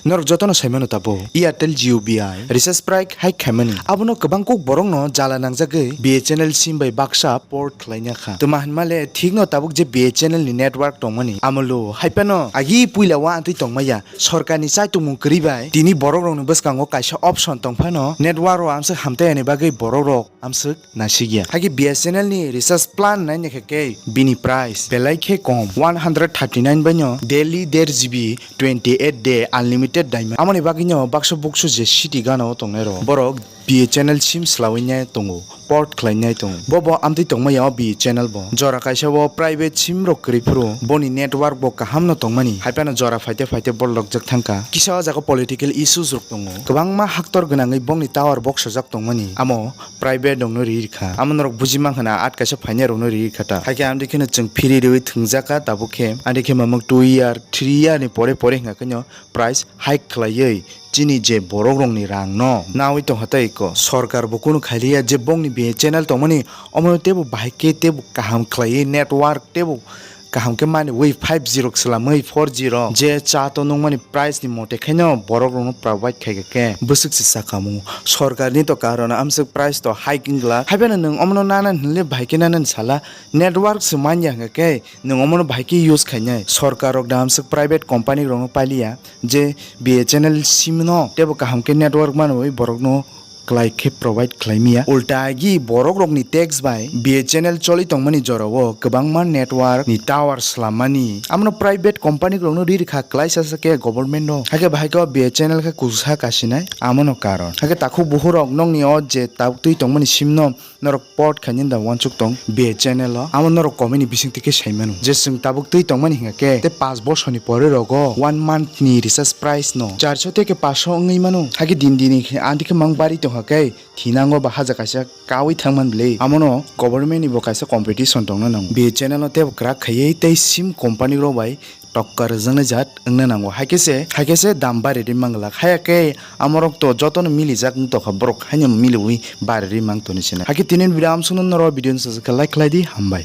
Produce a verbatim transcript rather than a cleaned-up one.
Norok jotono saimano tabuk Airtel G U B I recharge price hike khaimani. Abono kwbang kuk borokno jala nangjagwi B S N L sim bai baksa port khlaina kha. Twma hinmale thikno tabuk je B S N L ni network tongmani amolo haiphano agi puila wa antwi tongmaya. Sorkarni chaitungmung kwrwi bai tini borokrokni bwskango kaisa option tongphano network rok amswk hamtaiani bagwi borokrok amswk nasikya. Hakhe B S N L ni recharge plan naina khe khe bini price belai khe kom, one hundred thirty nine baino daily der G B twenty eight day unlimited daimani. Amoni bagwino baksa buksu je city gana o tongnai rok borok B S N L sim swlawi nai tongo, port khlai nai tongo. Bo bo amtwi tongmaya o B S N L bo. Jora kaisa bo private sim rok kwrwi phuru boni network bo kaham no tongmani. Haiphano jora phaite phaite bo lokjak thangkha. Kisa o jaga political issues rok tongo. Kwbangma haktor gwnangwi bongni tower boksajak tongmani. Amo private rokno ri rikha. Amo norok buji mankha na at kaisa phainai rokno ri rikha ta. Haikhe amtwi kheno chwng phiri riwi thwngjak kha tabuk khe. Amtwi khe mamuk two year, three year ni pore pore hwnka khe no price hike khlaiwi chini je borok rokni rang no nawi tongkha tei ko. Sorkar bo kunu khailiya je bongni B S N L tongmani omo teibo bahai khe teibo kaham khlaiwi network teibo kaham khe mani wi five G rok swlamwi four G rok je cha to nungmani price ni mote khaino borok rokno provide khaikha khe bwswk se sakhamu. Sorkar ni to karon amswk price to hike wngla. Haiphano nwng omono nana hinle bahai khe nana sala network se manya hwnkha khe nwng omono bahai khe use khainai. Sorkar rok da amswk private company rokno pailiya je B S N L sim no teibo kaham khe network manwi borokno kwlai khe provide khlai maya. Ulta agi borok rokni tax bai B S N L choli tongmani jorao kwbangma network ni tower swlammani. Amno private company rokno ri rikha kwlai sasa khe government no. Hakhe bahai khe B S N L khe kusa kasinai amono karon. Hakhe takhuk buhurok nokni o je tabuk twi tongmani sim no norok port khainani da uansuk tong B S N L o. Amo norok comment ni bisingtwi khe saimano je chwng tabuk twi tongmani hwnkha khe tei panch bosorni pore rogo one month ni recharge price no charso tei khe panchso wngwi mano. Hakhe din dini khe anti khe mang bari tongkha khe thinango ba haja kaisa kawi thangman bwlwi. Amono government ni bo kaisa competition tongna nango. B S N L no teibo kwrak khaiwi tei sim company rok bai tokka rwjaknai jat wngna nango. Haikhe se, haikhe se dam bari ri manglak. Haya khe amorok to jotono milijak wng tongkha, borok haino miliwi bari ri mang toni sinai. Haikhe tini video amsukno norok video ni sajak khe like khlai di, hambai.